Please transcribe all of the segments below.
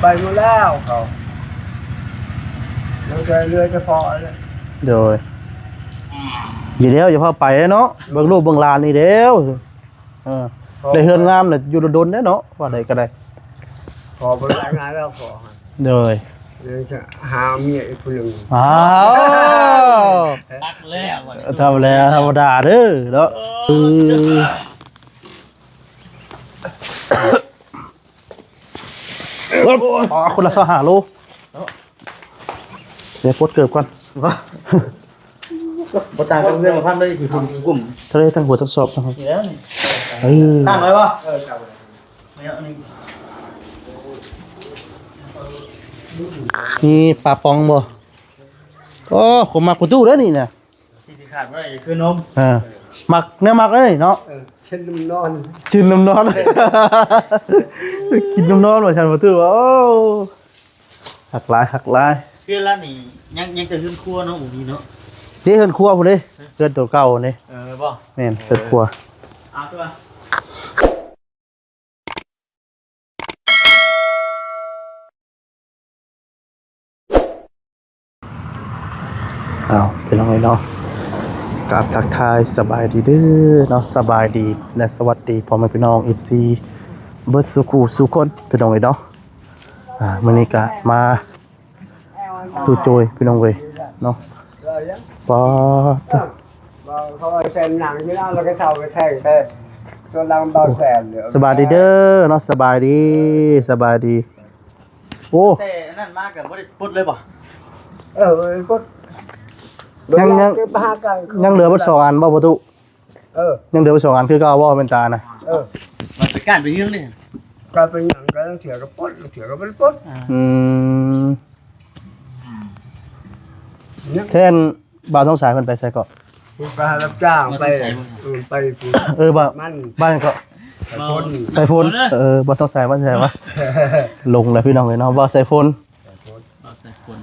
ໄປໝົດແລ້ວເຂົາ ເຫຼືອແຕ່ ເຫຼືອແຕ່ພໍ່ແລ້ວ. ໂດຍ ຢູ່ແລ້ວ ຢ່າພາໄປເນາະ ເບິ່ງລູກເບິ່ງຫຼານນີ້ແລ້ວ. ເອີ ພໍ່ ໄດ້ເຮືອນງາມແລ້ວ ຢູ່ດົນໆແດ່ເນາະ ວ່າໄດ້ກໍໄດ້. ພໍ່ບໍ່ໄດ້ງານແລ້ວພໍ່. ໂດຍ ຍັງຈະຫາເມຍອີກຜູ້ໜຶ່ງ. ອ້າວ ຕັກແລ້ວບັດນີ້ ທຳແລ້ວ ທຳມະດາເດີເນາະ. ເອີ ໂອ້ຍ ອໍ ຄົນລະຊາວຫ້າໂລ. ດຽວປົດເກີບກ່ອນ. ບໍ່ຕ່າງກັບເຮືອນຂອງພັນເລີຍ ທີ່ຄຸມກຸ້ມທະເລ ທັງຫົວທັງສອບ. ນີ້ແຫຼະນີ້ ເອີ ຕັ້ງໄວ້ບໍ່? ເອີ ຕັ້ງໄວ້. ມີປາປອງບໍ່? ໂອ້ ຄົນມັກປະຕູເດ້ນີ້ນະ. ທີ່ຂາດບໍ່ໄດ້ຄືນົມ. ເອີ ມັກ ແນວມັກເດ້ນີ້ເນາະ. ເອີ ເຊັ່ນນົມນອນ ຊື່ນນົມນອນ ກິນນົມນອນວ່າຊັ້ນປະຕູ. ໂອ້ ຄັກຫຼາຍ ຄັກຫຼາຍ. ເຮືອນລະນີ້ຍັງ ຍັງແຕ່ເຮືອນຄົວເນາະ ບໍ່ມີເນາະ. ເດ້ ເຮືອນຄົວພຸ້ນເດ້ ເຮືອນໂຕເກົ່ານີ້. ເອີ ບໍ່ ແມ່ນ ເອີ ເຮືອນຄົວ. ເອົາຕົວະ. ອ້າວ ພີ່ນ້ອງເອີຍເນາະ ກາບທັກທາຍສະບາຍດີເດີເນາະ ສະບາຍດີ ແລະ ສະຫວັດດີພໍ່ແມ່ພີ່ນ້ອງ ເອັຟຊີ ເບິດສູ່ຄູ່ສູ່ຄົນ ພີ່ນ້ອງເອີຍເນາະ. ອ່າ ມື້ນີ້ກະມາຕູ້ໂຈຍ ພີ່ນ້ອງເອີຍເນາະ. ປາດ ເຂົາວ່າແຊມໜັງຢູ່ນະ ແລ້ວກໍເຊົາໄປແທງແຕ່ຕົວຫຼັງເບົາແຊມ. ສະບາຍດີເດີເນາະ ສະບາຍດີ ສະບາຍດີ. ໂອ້ ແຕ່ອັນນັ້ນມາກໍບໍ່ໄດ້ປົດເລີຍບໍ່? ເອີ ບໍ່ໄດ້ປົດ. ຍັງ ຍັງ ຍັງເຫຼືອເບິດສອງອັນບໍ່ປະຕູ? ເອີ ຍັງເຫຼືອເບິດສອງອັນຄືເກົ່າບໍ່ແວ່ນຕານະ? ເອີ ມັນໄປກ້ານໄປເຍືອງເດ້ ກ້ານໄປຫຍັງ ກາງເທື່ອກໍປົດ ເທື່ອກໍບໍ່ໄດ້ປົດ. ອືມ ແທນ ບ່າວທອງສາຍເພິ່ນໄປໃສເກາະ? ເພິ່ນໄປຮັບຈ້າງ ໄປ ເອີ ໄປ ເອີ ບ້ານ ບ້ານເກາະ ໄຊພົນ ໄຊພົນ. ເອີ ບ່າວທອງສາຍມາໃສວະ? ຫຼົງແລ້ວພີ່ນ້ອງເອີຍເນາະ ບ່າວໄຊພົນ ບ່າວໄຊພົນ.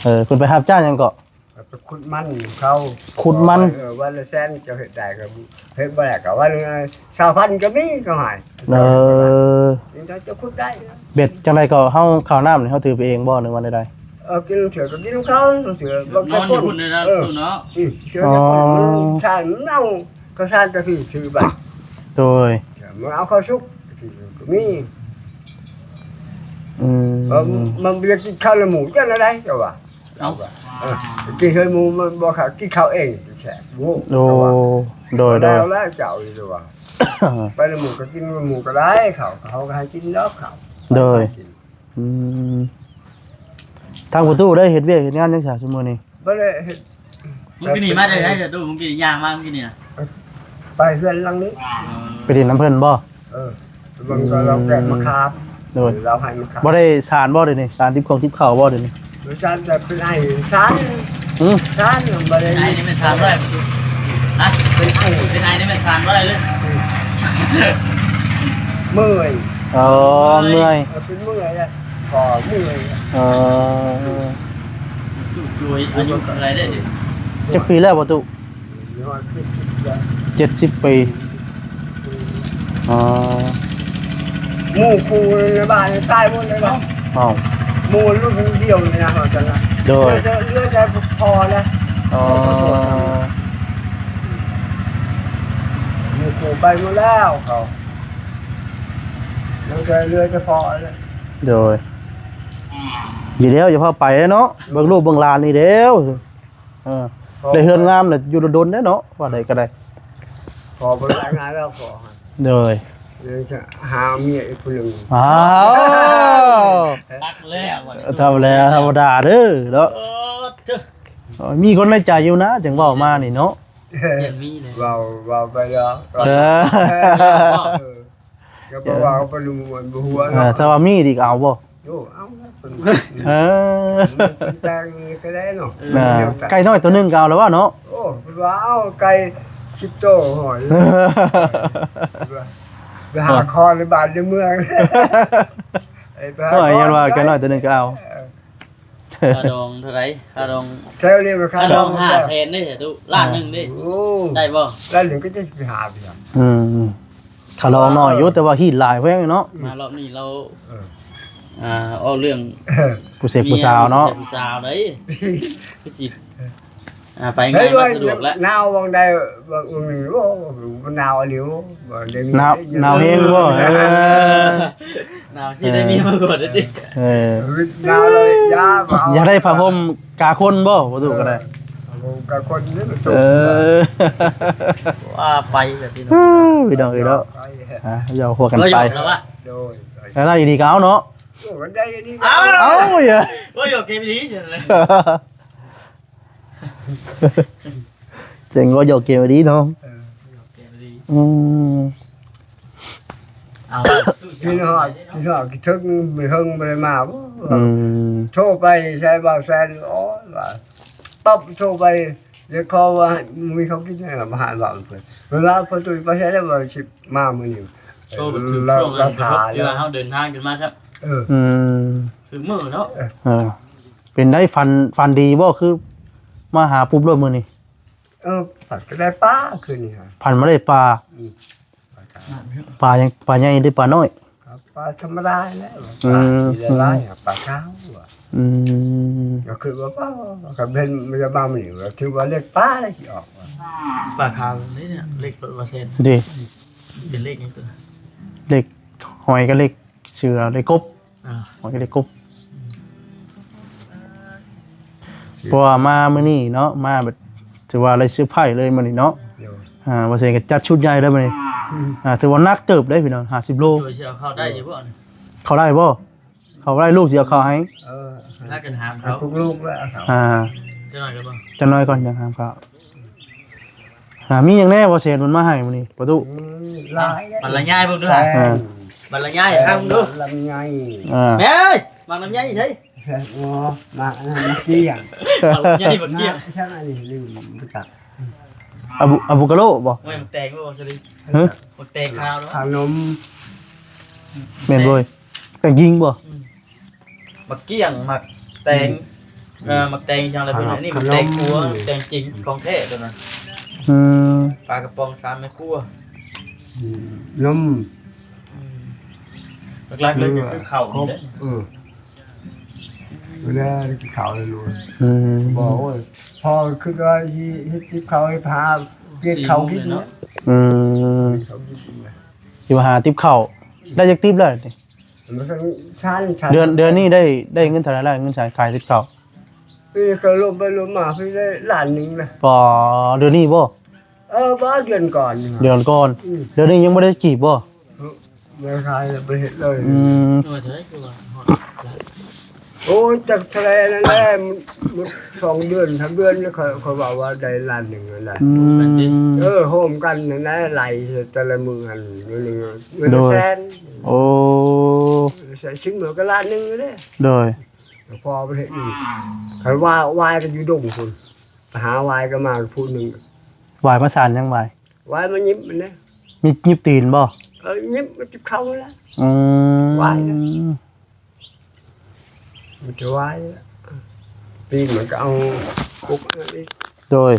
ເອີ ເພິ່ນໄປຮັບຈ້າງຫຍັງເກາະ? ໄປຂຸດມັນເຂົາ ຂຸດມັນ. ເອີ ວັນລະແສນ ເຈົ້າເຮັດໄດ້ກໍເຮັດ ບໍ່ໄດ້ກໍວັນລະຊາວພັນກໍມີ ເຂົາໃຫ້. ເອີ ເຈົ້າຂຸດໄດ້. ເບັດຈັ່ງໃດກໍເຮົາ ເຂົ້ານ້ຳນີ້ເຮົາຖືໄປເອງບໍ່ ຫຼືວ່າແນວໃດ? ເອີ ກິນເທື່ອກໍກິນຂອງເຂົາ ເທື່ອ ບາງ ນອນຢູ່ພຸ້ນເດ້ເນາະ ເອີ ຕູ້ເນາະ. ອືມ ເທື່ອ ອໍ ໃສ່ຄົນ ມັນທານ ມັນເອົາເຂົ້າສານແຕ່ພີ້ ຖືໄປ. ໂດຍ ມັນເອົາເຂົ້າສຸກ ທີ່ກໍມີ. ອືມ ມັນບໍ່ຢາກກິນເຂົ້ານຳໝູ່ຈັ່ງໃດ ເຈົ້າວ່າ. ເອົາ ເອີ ກິນເຮືອນໝູ່ມັນບໍ່ຄັກ ກິນເຂົ້າເອງແຊບ. ໂອ້ ໂດຍ ໂດຍ ແລ້ວ ແລ້ວເຈົ້າຢູ່ວ່າ ໄປນຳໝູ່ກໍກິນນຳໝູ່ກໍໄດ້ ເຂົ້າເຂົາກໍໃຫ້ກິນດອກເຂົ້າ. ໂດຍ ອືມ ທາງປະຕູໄດ້ເຮັດວຽກເຮັດງານຫຍັງຊະຊຸມື້ນີ້? ບໍ່ໄດ້ເຮັດ. ມື້ກີ້ນີ້ມາແຕ່ໃສ ປະຕູ? ມື້ກີ້ຍ່າງມາມື້ກີ້ນີ້ນະ ໄປເຮືອນຫຼັງນີ້ ໄປຫຼິ້ນນຳເພິ່ນບໍ່? ເອີ ເບິ່ງກໍລາວແກະມະຂາມ. ໂດຍ ລາວໃຫ້ມະຂາມ. ບໍ່ໄດ້ສານບໍ່ດຽວນີ້? ສານຕິບຂອງຕິບເຂົ້າບໍ່ດຽວນີ້? ບໍ່ສານ ແຕ່ເປັນໄອສານ. ຫືມ? ສານບໍ່ໄດ້. ເປັນໄອນີ້ແມ່ນສານບໍ່ໄດ້. ຮະ? ເປັນໄອ ເປັນໄອນີ້ແມ່ນສານບໍ່ໄດ້ເລີຍ. ເມື່ອຍ. ອໍ ເມື່ອຍ ເອີ ເປັນເມື່ອຍແລ້ວ ກໍເມື່ອຍ. ເອີ ຕູ້ໂຈຍອາຍຸເທົ່າໃດແລ້ວນີ້? ຈັກປີແລ້ວປະຕູ? ເຈັດສິບແລ້ວ ເຈັດສິບປີ. ອໍ ໝູ່ຄູ່ໃນບ້ານນີ້ຕາຍໝົດເລີຍເນາະ. ເອົ້າ ໝູ່ລຸ້ນດຽວນີ້ນະ ເຮົາຈັ່ງນະ. ໂດຍ ເຫຼືອແຕ່ ເຫຼືອແຕ່ພໍ່ແລ້ວ. ອໍ ໝູ່ຄູ່ໄປໝົດແລ້ວເຂົາ ເຫຼືອແຕ່ ເຫຼືອແຕ່ພໍ່ແລ້ວ. ໂດຍ ຢູ່ແລ້ວ ຢ່າພາໄປເນາະ ເບິ່ງລູກເບິ່ງຫຼານນີ້ແລ້ວ. ເອີ ໄດ້ເຮືອນງາມແລ້ວ ຢູ່ດົນໆແດ່ເນາະ ວ່າໄດ້ກໍໄດ້. ພໍ່ບໍ່ໄດ້ງານແລ້ວພໍ່. ໂດຍ ຍັງຈະຫາເມຍອີກຜູ້ໜຶ່ງ. ອ້າວ ຕັກແລ້ວບັດນີ້ ທຳແລ້ວ ທຳມະດາເດີເນາະ. ໂອ້ ມີຄົນໃນໃຈຢູ່ນະ ຈັ່ງເວົ້າມານີ້ເນາະ. ຍັງມີແຫຼະ ເວົ້າ ເວົ້າໄປແລ້ວ. ເອີ ເອີ ກໍບໍ່ວ່າເຂົາໄປລົມມ່ວນບໍ່ຫົວເນາະ. ເອີ ຖ້າວ່າມີອີກເອົາບໍ່? ໂອ້ ເອົາແລ້ວເພິ່ນ. ເອີ ເພິ່ນແຕ່ງນີ້ກໍໄດ້ເນາະ. ເອີ ໄກ່ນ້ອຍໂຕໜຶ່ງກໍເອົາແລ້ວວ່າເນາະ. ໂອ້ ເພິ່ນວ່າເອົາໄກ່ສິບໂຕ ໂອ້ຍ ໄປຫາຂໍໃນບ້ານໃນເມືອງ. ເອີ ໄປຫາຂໍ ຢ້ານວ່າໄກ່ນ້ອຍໂຕໜຶ່ງກໍເອົາ. ເອີ ຄ່າດອງເທົ່າໃດ? ຄ່າດອງ ແຖວນີ້ມັນຄ່າ ຄ່າດອງ ດອງຫ້າແສນເດ້ ຕູ້ ລ້ານໜຶ່ງເດ້. ໂອ້ ໄດ້ບໍ່? ລ້ານໜຶ່ງກໍຈະໄປຫາເປັນຫຍັງ? ອືມ ຄ່າດອງໜ້ອຍຢູ່ ແຕ່ວ່າຮີດຫຼາຍແພງເນາະ. ມາລອບນີ້ລາວ ເອີ ອ່າ ເວົ້າເລື່ອງຜູ້ເສບຜູ້ສາວເນາະ ເມຍ ຜູ້ເສບຜູ້ສາວໄດ໋ ຄືຊິ ອ່າ ໄປງ່າຍມາສະດວກແລ້ວ. ໜາວຫວ່າງໃດ ຫວ່າງໜຶ່ງ ໂອ້ ມັນໜາວອີ່ຫຼີ ບໍ່ໄດ້ມີ ໜາວ ໜາວແຮງບໍ່? ເອີ ໜາວຊິໄດ້ເມຍມາກ່ອນເດ້. ເອີ ໜາວເລີຍ ຢ່າ ຢາກໄດ້ຜ້າຫົ່ມກາຄົນບໍ່? ບໍ່ຖືກກໍໄດ້ ເອີ ຜ້າຫົ່ມກາຄົນນີ້ມັນສູງ. ເອີ ວ່າໄປແລ້ວພີ່ນ້ອງ ເອີ ພີ່ນ້ອງເອີຍເນາະ ອ່າ ເວົ້າພວກກັນໄປ ໂດຍ ແລ້ວໄດ້ດີກໍເອົາເນາະ. ໂອ້ ໄດ້ດີ ເອົາ ເອົາ ໂອ້ຍ ໂອ້ຍ ໂອເຄດີ ເຈັງກໍຢອກເກມດີເນາະ. ເອີ ຢອກເກມດີ ອືມ ເອົາ ຄິດຮອດ ຄິດຮອດ ຄິດເຖິງ ບໍ່ເຖິງ ບໍ່ໄດ້ມາບໍ່. ອືມ ໂທໄປໃສ່ບ່າວແຊນ ໂອ້ຍ ວ່າປັບໂທໄປ ເດຍຂໍວ່າມີເຂົ້າກິນແດ່ ມາຫາບ່າວເພິ່ນ ເວລາເພິ່ນຕຸ້ຍໄປໃສ່ແລ້ວວ່າຊິມາມື້ນີ້ ໂທໄປຖືກຊ່ວງນັ້ນ ລາວຖ້າ ຄືວ່າເຮົາເດີນທາງກັນມາຊະ. ເອີ ອືມ ຖືກມື້ເນາະ. ເອີ ເປັນໄດ ຝັນ ຝັນດີບໍ່? ຄືມາຫາປຸບໂລດມື້ນີ້. ເອີ ຝັນກໍໄດ້ປາຄືນນີ້ ຝັນມາໄດ້ປາ. ອືມ ປາຫຍັງ? ປາໃຫຍ່ຫຼືປານ້ອຍ? ປາທຳມະດາແຫຼະ. ອືມ ປາທີ່ຫຼາຍໆ ປາຂາວ. ອືມ ກໍຄືວ່າປາ ຄັນເຫັນມັນຈະມາມື້ນີ້ ຖືວ່າເລກປາໄດ້ຊິອອກ. ປາຂາວນີ້ເນຍ ເລກເປີດວ່າແຊນເດ້ ເປັນເລກຫຍັງຕົວ? ເລກຫອຍກັບເລກເສືອ ເລກກົບ. ອ່າ ໂອເຄ ໄດ້ກົບ ເພາະວ່າມາມື້ນີ້ເນາະ ມາແບບຖືວ່າໄດ້ເຊີໄພຣສ໌ເລີຍມື້ນີ້ເນາະ. ໂດຍ ອ່າ ວ່າຊັ້ນກໍຈັດຊຸດໃຫຍ່ເລີຍມື້ນີ້. ອືມ ອ່າ ຖືວ່າໜັກເຕີບເດ້ພີ່ນ້ອງ ຫ້າສິບໂລ. ໂດຍ ຊິເອົາເຂົ້າໄດ້ຢູ່ບໍ່ນີ້? ເຂົ້າໄດ້ບໍ່? ເຂົ້າບໍ່ໄດ້ ລູກຊິເອົາເຂົ້າໃຫ້. ເອີ ພາກັນຫາມເຂົາ ໃຫ້ພວກລູກແລ້ວເອົາເຂົ້າ. ອ່າ ຈັກໜ້ອຍກ່ອນບໍ່? ຈັກໜ້ອຍກ່ອນ ຈັ່ງຫາມເຂົ້າ. ອ່າ ມີຫຍັງແດ່ບໍ່ ເຊນມັນມາໃຫ້ມື້ນີ້ປະຕູ? ອືມ ຫຼາຍ ບັນລະຍາຍເບິ່ງດູ. ອ່າ ບັນລະຍາຍໃຫ້ຟັງເບິ່ງດູ. ລຳໄຍ ອ່າ ແມ່ເອີຍ ໝາກລຳໄຍໃສ? ໂອ້ ໝາກອັນນັ້ນ ໝາກກ້ຽງ. ໝາກລຳໄຍ ໝາກກ້ຽງ ນະ ຊັ້ນອັນນີ້ລືມບໍ່ຈັກ. ອາບຸ ອາບຸກາໂລບໍ່? ໂອ້ຍ ໝາກແຕງບໍ່ ສະລີ? ຮະ? ໝາກແຕງຂາວເນາະ ຂາວນົມ. ແມ່ນບໍ່? ແຕງຍິງບໍ່? ອືມ ໝາກກ້ຽງ ໝາກແຕງ ອືມ ເອີ ໝາກແຕງຈັ່ງໃດເພິ່ນ ອັນນີ້ໝາກແຕງຄົວ ແຕງຈິງຂອງແທ້ຕົວນັ້ນ. ອືມ ປາກະປ໋ອງສາມແມ່ຄົວ. ອືມ ນົມ ອືມ ຫຼັກໆເລີຍກໍຄືເຂົ້ານີ້ແຫຼະ. ເອີ ເວລາກິນເຂົ້າແລ້ວ ອືມ ບອກ ໂອ້ຍ ພໍ່ຄິດວ່າຊິເຮັດຕິບເຂົ້າ ໃຫ້ພາກຽດເຂົ້າກິນເນາະ. ອືມ ເຂົ້າກິນນະ ຊິວ່າຫາຕິບເຂົ້າ ໄດ້ຈັກຕິບແລ້ວນີ້? ເດືອນ ເດືອນນີ້ໄດ້ ໄດ້ເງິນເທົ່າໃດລະ ເງິນໃຊ້ຂາຍຕິບເຂົ້າ? ເອີ ກໍລົມໄປລົມມາ ເພິ່ນໄດ້ລ້ານໜຶ່ງນະ. ປາ ເດືອນນີ້ບໍ່? ເອີ ບໍ່ ເດືອນກ່ອນ ເດືອນກ່ອນ. ອືມ ເດືອນນີ້ຍັງບໍ່ໄດ້ກີບບໍ່? ເອີ ບໍ່ຂາຍ ບໍ່ເຮັດເລີຍ. ອືມ ໂອ້ຍ ຈັກເທົ່າໃດນັ້ນແຫຼະ ໝົດສອງເດືອນ ສາມເດືອນ ຂ້ອຍ ຂ້ອຍເວົ້າວ່າໄດ້ລ້ານໜຶ່ງນັ້ນແຫຼະ. ອືມ ເອີ ໂຮມກັນນັ້ນແຫຼະ ໄລ່ແຕ່ລະມື້ຫັ້ນ ມື້ໜຶ່ງເງິນແສນ. ໂອ້ ແສນ ຊິບມື້ກໍລ້ານໜຶ່ງເດ້. ໂດຍ ພໍປະເທດນີ້ ຄັນວ່າວາຍກໍຢູ່ດົງພຸ້ນ ໄປຫາວາຍກໍມາຜູ້ໜຶ່ງ. ວາຍມາສານຫຍັງ? ວາຍ ວາຍມາຫຍິບມັນເດ້. ຫຍິບ ຫຍິບຕີນບໍ່? ເອີ ຫຍິບມາຕິບເຂົ້າແລ້ວ. ອືມ ວາຍນະ ມັນຈະວາຍ ຕີນມັນກໍເອົາປຸກອັນນີ້. ໂດຍ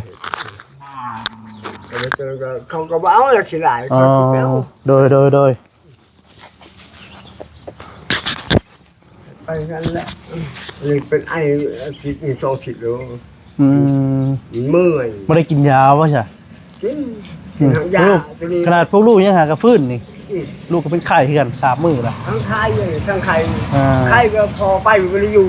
ກໍເລີຍ ກໍເຂົາກໍບໍ່ເອົາລະ ຂີ້ລ້າຍ. ອໍ ເຂົາຊິໄປເອົາ. ໂດຍ ໂດຍ ໂດຍ. ໄປນັ້ນແຫຼະ ເລີຍເປັນໄອອາທິດໜຶ່ງສອງທິດແລ້ວ. ອືມ ເມື່ອຍ. ບໍ່ໄດ້ກິນຢາບໍ່ຊະ? ກິນ ອືມ ກິນຢາ ລູກ ຕົວນີ້ ຂະໜາດພວກລູກຍັງຫາກະຟື້ນນີ້. ອືມ ລູກກໍເປັນໄຂ້ຄືກັນສາມມື້ລະ ທັງໄຂ້ ທັງໄຂ້. ອ່າ ໄຂ້ກໍພໍໄປບໍ່ໄດ້ຢູ່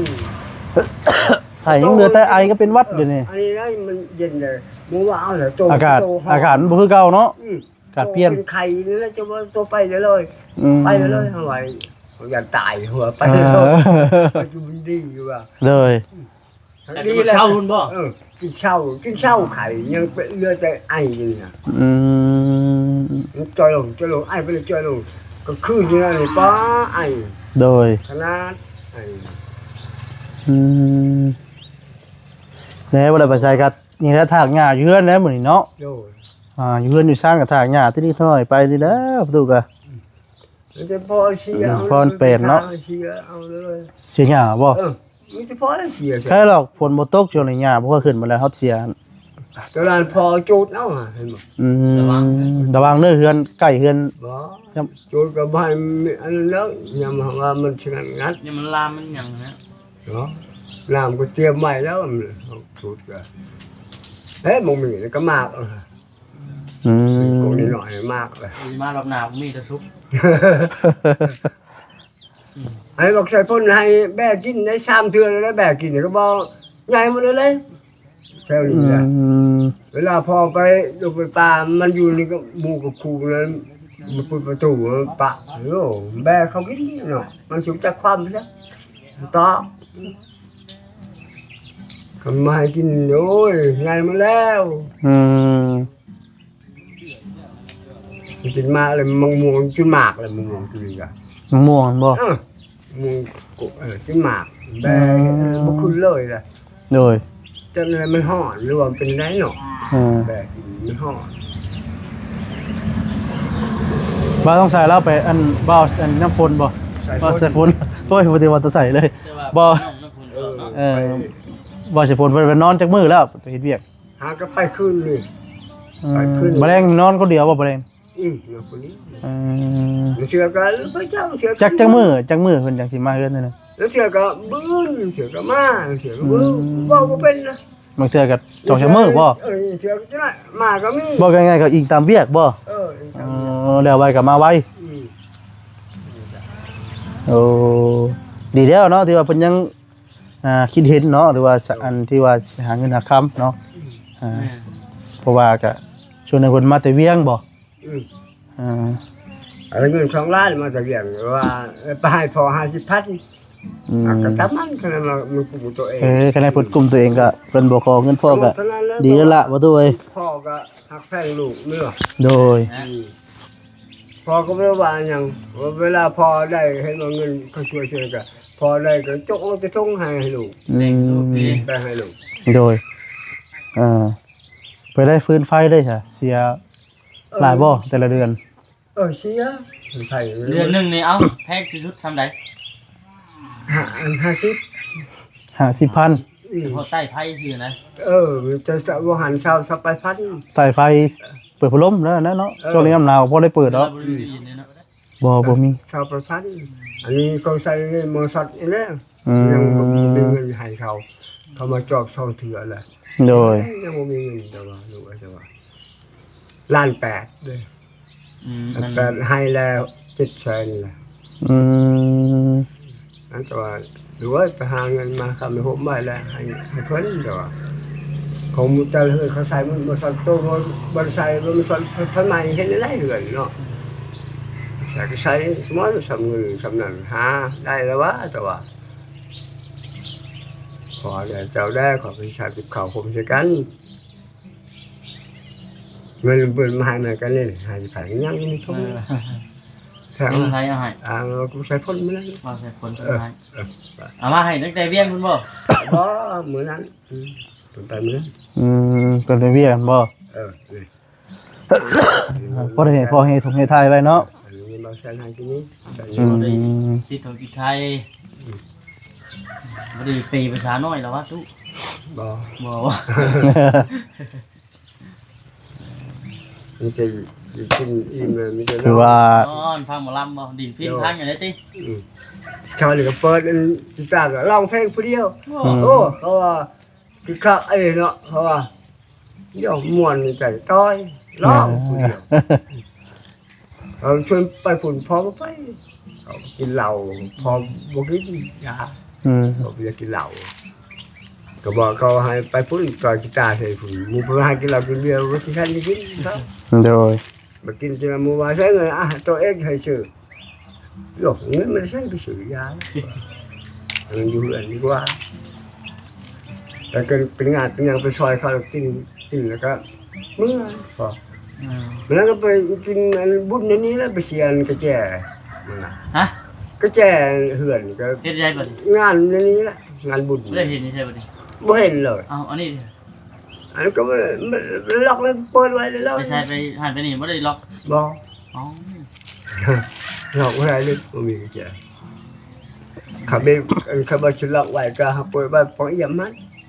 ໄຂ້ຍັງເຫຼືອແຕ່ໄອກັບເປັນຫວັດຢູ່ນີ້. ເອີ ອັນນີ້ນະມັນເຢັນເລີຍ ບໍ່ວ່າເອົາແລ້ວ ໂຕ ອາກາດ ໂຕຮ້ອນ ອາກາດມັນບໍ່ຄືເກົ່າເນາະ. ອືມ ກາດປ່ຽນ ເປັນໄຂ້ນີ້ແຫຼະ ຈະວ່າຕົວໄປໄດ້ເລີຍ. ອືມ ໄປໄດ້ເລີຍ ເຮົາວ່າ ເຮົາຢ້ານຕາຍ ເຮົາວ່າໄປເລີຍ. ເອີ ປັດຈຸບັນດີຢູ່ວ່າ ເລີຍ ອືມ ແຕ່ກໍເຊົາພຸ້ນບໍ່? ເອີ ກິນເຊົາ ກິນເຊົາໄຂ້ ຍັງເຫຼືອແຕ່ໄອຢູ່ນີ້ນະ. ອືມ ມັນຈ່ອຍລົງ ຈ່ອຍລົງ ໄອໄປເລີຍ ຈ່ອຍລົງ ກາງຄືນນີ້ນະ ນີ້ ປ້າ ໄອ. ໂດຍ ຂະໜາດໄອ. ອືມ ແລ້ວບໍ່ໄດ້ໄປໃສກໍ ນີ້ແຫຼະ ຖາກຫຍ້າຢູ່ເຮືອນແຫຼະມື້ນີ້ເນາະ. ໂດຍ ອ່າ ຢູ່ເຮືອນຢູ່ຊານກໍຖາກຫຍ້າຕິດໆໜ້ອຍໆໄປນີ້ແຫຼະ ປະຕູກະ. ອືມ ມີແຕ່ພໍເສຍເອົາ ພໍແປນເນາະ ເສຍເອົາເລີຍ. ເສຍຫຍ້າບໍ່? ເອີ ມີແຕ່ພໍເສຍ. ໃຊ່ດອກ ຝົນບໍ່ຕົກຊ່ວງນີ້ຫຍ້າບໍ່ຄ່ອຍຂຶ້ນປານໃດ ຮອດເສຍ. ຕອນນັ້ນພໍ່ຈູດເອົາ ເຫັນບໍ່? ອືມ ລະວັງເດີ ລະວັງເດີ ເຮືອນໃກ້ເຮືອນ ບໍ່ ຍຳ ຈູດກໍບໍ່ໃຫ້ມີອັນນັ້ນແລ້ວ ຍາມວ່າມັນຊິງັດ ຍາມມັນລາມມັນຫຍັງນະ ເນາະ ນ້ຳກໍຕຽມໄວ້ແລ້ວ ຈູດກໍ ເອີ ບໍ່ມີແລ້ວກໍໝາກ ອືມ ກົກນ້ອຍໆໝາກລະ ຊິມາຮອບໜ້າບໍ່ມີແຕ່ສຸກ ໃຫ້ບັກໄຊພົນໃຫ້ແບ້ກິນໄດ້ສາມເທື່ອແລ້ວ ແບ້ກິນກໍບໍ່ໃຫຍ່ໝົດເລີຍ ແຖວນີ້ນະ ອືມ ເວລາພໍ່ໄປ ລູກໄປປ່າ ມັນຢູ່ນີ້ກັບໝູ່ກັບຄູ່ນັ້ນ ມາເປີດປະຕູປະ ໂອ້ ແບ້ເຂົາກິນເນາະ ມັນຊິຮູ້ຈັກຄວາມຊະ ຕອບ ຄັນມາໃຫ້ກິນ ໂອ້ຍ ໃຫຍ່ໝົດແລ້ວ ອືມ ມັນກິນໝາກເລີຍ ມະມ່ວງກິນໝາກເລີຍ ມະມ່ວງກິນກະ ມະມ່ວງແມ່ນບໍ່? ເອີ ມະມ່ວງ ເອີ ກິນໝາກ ແບ້ ອືມ ບໍ່ຂຶ້ນເລີຍລະ ໂດຍ ຈັ່ງໃດມັນຮ້ອນ ຫຼືວ່າເປັນໃດເນາະ ເອີ ແບ້ກິນມັນຮ້ອນ ບ່າວຕ້ອງໃສ່ລາວໄປ ອັນ ບ່າວ ອັນ ນ້ຳຝົນບໍ່? ໃສ່ຝົນ ບ່າວໃສ່ຝົນ ໂອ້ຍ ບໍ່ໄດ້ວ່າຕ້ອງໃສ່ເລີຍ ແຕ່ວ່າ ບໍ່ ນ້ອງນ້ຳຝົນ ເອີ ເນາະ ເອີ ໄປ ບ່າວໃສ່ຝົນເພິ່ນໄປນອນຈັກມື້ແລ້ວ ໄປເຮັດວຽກ ຫາກໍໄປຄືນນີ້ ອືມ ໄປຄືນນີ້ ມື້ແລງນອນຄົນດຽວບໍ່? ມື້ແລງ ອືມ ນອນຄົນດຽວ ອືມ ບາງເທື່ອກໍໄປເຈົ້າ ບາງເທື່ອກໍ ຈັກ ຈັກມື້ ຈັກມື້ເພິ່ນຈັ່ງຊິມາເຮືອນເທື່ອໜຶ່ງ? ບາງເທື່ອກໍບຶ້ນ ບາງເທື່ອກໍມາ ບາງເທື່ອກໍ ອືມ ເວົ້າບໍ່ເປັນນະ ບາງເທື່ອກໍສອງສາມມື້ບໍ່? ເອີ ບາງເທື່ອກໍມາກໍມີ ເວົ້າງ່າຍໆກໍອີງຕາມວຽກບໍ່? ເອີ ອີງຕາມວຽກ ອໍ ແລ້ວໄວກໍມາໄວ ອືມ ໂອ້ ດີແລ້ວເນາະ ທີ່ວ່າເພິ່ນຍັງ ອ່າ ຄິດເຫັນເນາະ ຫຼືວ່າ ໂດຍ ອັນທີ່ວ່າຊິຫາເງິນຫາຄຳເນາະ ອືມ ອ່າ ແມ່ນ ເພາະວ່າກະ ສ່ວນໃຫຍ່ເພິ່ນມາແຕ່ວຽງບໍ່? ອືມ ອ່າ ເອົາເງິນສອງລ້ານມາແຕ່ວຽງ ວ່າໄປໃຫ້ພໍ່ຫ້າສິບພັນ ອືມ ອ່າ ກໍຕາມນັ້ນ ຄັນວ່າມັນກຸ້ມຕົວເອງ ເອີ ຄັນໃຫ້ເພິ່ນກຸ້ມຕົວເອງກໍ ເພິ່ນບໍ່ຂໍເງິນພໍ່ກໍ ເທົ່ານັ້ນແຫຼະ ດີແລ້ວລະ ບໍ່ຕູ້ເອີຍ ພໍ່ກໍຮັກແພງລູກແມ່ນບໍ່? ໂດຍ ອືມ ພໍ່ກໍບໍ່ໄດ້ວ່າຫຍັງ ເວລາພໍ່ໄດ້ເຫັນວ່າເງິນເຂົາຊ່ວຍໆ ກໍພໍ່ໄດ້ກໍຈົກເອົາແຕ່ຖົງໃຫ້ ໃຫ້ລູກ ອືມ ແບ່ງໃຫ້ລູກ ໂດຍ ເອີ ໄປໄດ້ຟືນໄຟໄດ້ຊະ ເສຍຫຼາຍບໍ່ ເອີ ແຕ່ລະເດືອນ? ເອີ ເສຍ ໄຟ ເດືອນໜຶ່ງນີ້ ເອົ້າ ແພງທີ່ສຸດສ່ຳໃດ? ຫ້າ ອັນ ຫ້າສິບ ຫ້າສິບພັນ ອືມ ສະເພາະໃຕ້ໄຟຊື່ນະ ເອີ ມີແຕ່ສະ ບໍ່ຫັນຊາວ ຊາວປາຍພັນ ໃຕ້ໄຟ ເປີດພັດລົມແລ້ວນະເນາະ ເອີ ຊ່ວງຍາມໜາວບໍ່ໄດ້ເປີດດອກ ບໍ່ໄດ້ຍິນເລີຍເນາະ ບໍ່ ບໍ່ມີ ຊາວປາຍພັນ ອັນນີ້ເຂົາໃສ່ໝໍຊັອດນີ້ແຫຼະ ອືມ ຍັງບໍ່ມີເງິນໃຫ້ເຂົາ ເຂົາມາຈອບສອງເທື່ອແລ້ວ ໂດຍ ຍັງບໍ່ມີເງິນ ແຕ່ວ່າ ລູກເອີຍ ແຕ່ວ່າ ລ້ານແປດເດ້ ອືມ ລ້ານແປດ ໃຫ້ແລ້ວເຈັດແສນແລ້ວ ອືມ ນັ້ນແຕ່ວ່າ ໂອ້ຍ ໄປຫາເງິນມາຄ້ຳໃຫ້ໂຮມໄວ້ແລ້ວ ໃຫ້ ໃຫ້ເພິ່ນ ແຕ່ວ່າ ຂອງໝູ່ແຕ່ລະເຮືອນເຂົາໃສ່ ມັນບໍ່ສ່ຳໂຕ ບໍ່ ບໍ່ໄດ້ໃສ່ ບໍ່ ມັນສ່ຳ ທາງໃນເຮັດໄດ້ເຮືອນເນາະ ໃສ່ກໍໃສ່ ສະໝໍ ສ່ຳເງິນສ່ຳນັ້ນ ຫາໄດ້ແລ້ວຫວາ ແຕ່ວ່າ ຂໍແດ່ເຈົ້າແດ່ ຂໍໄປສາມສິບເຂົ້າຄົມໃສ່ກັນ ເງິນເພິ່ນມາໃຫ້ມັນກໍເລີຍໃຫ້ໃຜຍັງມີທຸງ ເອີ ແຖວ ໃຜເອົາໃຫ້? ອ່າ ກູໃສ່ພົນມື້ນັ້ນ ເອົາໃສ່ພົນ ເອີ ໃຫ້ ເອີ ເອົາມາໃຫ້ຕັ້ງແຕ່ວຽງພຸ້ນບໍ່? ບໍ່ ມື້ນັ້ນ ອືມ ເພິ່ນໄປມື້ນັ້ນ ອືມ ເພິ່ນໄປວຽງບໍ່? ເອີ ນີ້ ພໍໄດ້ ພໍເຮັດ ເຮັດຖ່າຍໄວ້ເນາະ ອັນນີ້ເບົາແຊນໃຫ້ກິນນີ້ ອືມ ຕິດຖົງຕິດໄທ ອືມ ບໍ່ໄດ້ເປພາສານ້ອຍແລ້ວຫວາຕູ້? ບໍ່ ບໍ່ ມີແຕ່ກິນອີ່ມເລີຍ ມີແຕ່ ຄືວ່າ ນອນຟັງໝໍລຳບໍ່? ດິ້ນພິນພັນຢູ່ໃດຕິ? ອືມ ເຊົ້ານີ້ກໍເປີດອັນກີຕາກໍຮ້ອງເພງຜູ້ດຽວ ອືມ ໂອ້ ເຂົາວ່າ ຄືຄັກອີ່ຫຼີເນາະ ເພາະວ່າດຽວມ່ວນໃຈຕ້ອຍ ຮ້ອງຜູ້ດຽວ ເອີ ເອົາຊວນໄປພຸ້ນ ພໍ່ບໍ່ໄປ ເຂົາກິນເຫຼົ້າ ພໍ່ບໍ່ກິນຢາ ອືມ ພໍ່ບໍ່ຢາກກິນເຫຼົ້າ ກໍບອກເຂົາໃຫ້ໄປພຸ້ນ ຕໍ່ກີຕາໃສ່ພຸ້ນ ໝູ່ເພິ່ນໃຫ້ກິນເຫຼົ້າກິນເບຍ ບໍ່ກິນ ບໍ່ກິນ ໂດຍ ບໍ່ກິນ ຈະໝູ່ວ່າໃຊ້ເງິນ ອ່ະ ໂຕເອງໃຫ້ຊື້ ໂຍ ເງິນມັນໃຊ້ໄປຊື້ຢາ ໃຫ້ມັນຢູ່ເຮືອນດີກວ່າ ແຕ່ເກີດເປັນງານເປັນຫຍັງໄປຊ່ອຍເຂົາ ແລ້ວກິນ ກິນແລ້ວກໍເມືອ ພໍ ອືມ ມື້ນັ້ນກໍໄປກິນອັນບຸນອັນນີ້ແຫຼະ ໄປເສຍອັນກະແຈ ນັ້ນນະ ຮະ ກະແຈເຮືອນກໍ ເຮັດໃດບັດນີ້ ງານອັນນີ້ແຫຼະ ງານບຸນ ບໍ່ໄດ້ເຫັນໃຊ່ບັດນີ້ ບໍ່ເຫັນເລີຍ ເອົ້າ ອັນນີ້ ອັນນັ້ນກໍບໍ່ໄດ້ ມັນລັອກແລ້ວເປີດໄວ້ແລ້ວ ໄປໃສ ໄປຫັ້ນໄປນີ້ ບໍ່ໄດ້ລັອກ ບໍ່ ອໍ ລັອກບໍ່ໄດ້ເລີຍ ບໍ່ມີກຸນແຈ ຄັນເປັນ ຄັນວ່າຊິລັອກໄວ້ກໍເຮົາເປີດໄວ້ປ່ອງອຽມຫັ້ນ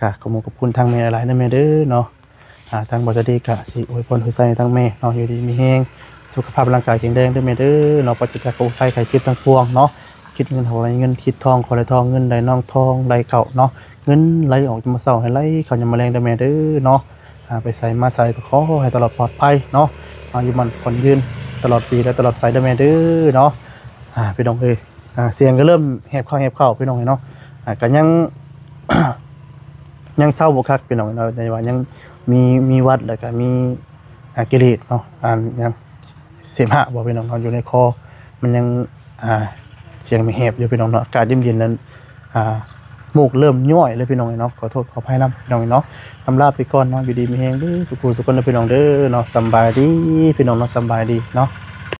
ກະຂອບຄຸນຂອບຄຸນທາງແມ່ຫຼາຍໆເດີແມ່ເດີເນາະ. ອ່າ ທາງບ່າວຈະດີກະຊິອວຍພອນອວຍໄຊໃຫ້ທາງແມ່ເນາະ ຢູ່ດີມີແຮງ ສຸຂະພາບຮ່າງກາຍແຂງແຮງເດີແມ່ເດີເນາະ ປາສະຈາກໂລກໄພໄຂ້ເຈັບທັງປວງເນາະ. ຄິດເງິນເທົ່າໃດເງິນ ຄິດທອງຂໍໄດ້ທອງ ເງິນໄດ້ນອງທອງໄດ້ເຂົ້າເນາະ ເງິນໄຫຼອອກຍາມເຊົ້າໃຫ້ໄຫຼເຂົ້າຍາມແລງເດີແມ່ເດີເນາະ. ອ່າ ໄປໃສມາໃສກໍຂໍໃຫ້ຕະຫຼອດປອດໄພເນາະ ອ່າ ອາຍຸໝັ້ນຂວັນຍືນຕະຫຼອດປີ ແລະ ຕະຫຼອດໄປເດີແມ່ເດີເນາະ. ອ່າ ພີ່ນ້ອງເອີຍ ອ່າ ສຽງກໍເລີ່ມແຫບເຂົ້າແຫບເຂົ້າ ພີ່ນ້ອງເອີຍເນາະ. ອ່າ ກໍຍັງ ຍັງເຊົາບໍ່ຄັກ ພີ່ນ້ອງເນາະ ແຕ່ວ່າຍັງມີ ມີຫວັດ ແລ້ວກໍມີ ອ່າ ກິເລດເນາະ ອ່າ ຫຍັງ ເສມຫະບໍ່ ພີ່ນ້ອງເນາະ ຢູ່ໃນຄໍ ມັນຍັງ ອ່າ ສຽງມັນແຫບຢູ່ ພີ່ນ້ອງເນາະ. ອາກາດເຢັນໆນັ້ນ ອ່າ ມູກເລີ່ມຍ້ອຍເລີຍ ພີ່ນ້ອງເນາະ. ຂໍໂທດຂໍອະໄພນຳ ພີ່ນ້ອງເນາະ. ລຳລາໄປກ່ອນເນາະ ຢູ່ດີມີແຮງເດີ ສຸຂູສຸຄົນເດີ ພີ່ນ້ອງເດີເນາະ. ສຳບາຍດີ ພີ່ນ້ອງເນາະ ສຳບາຍດີເນາະ.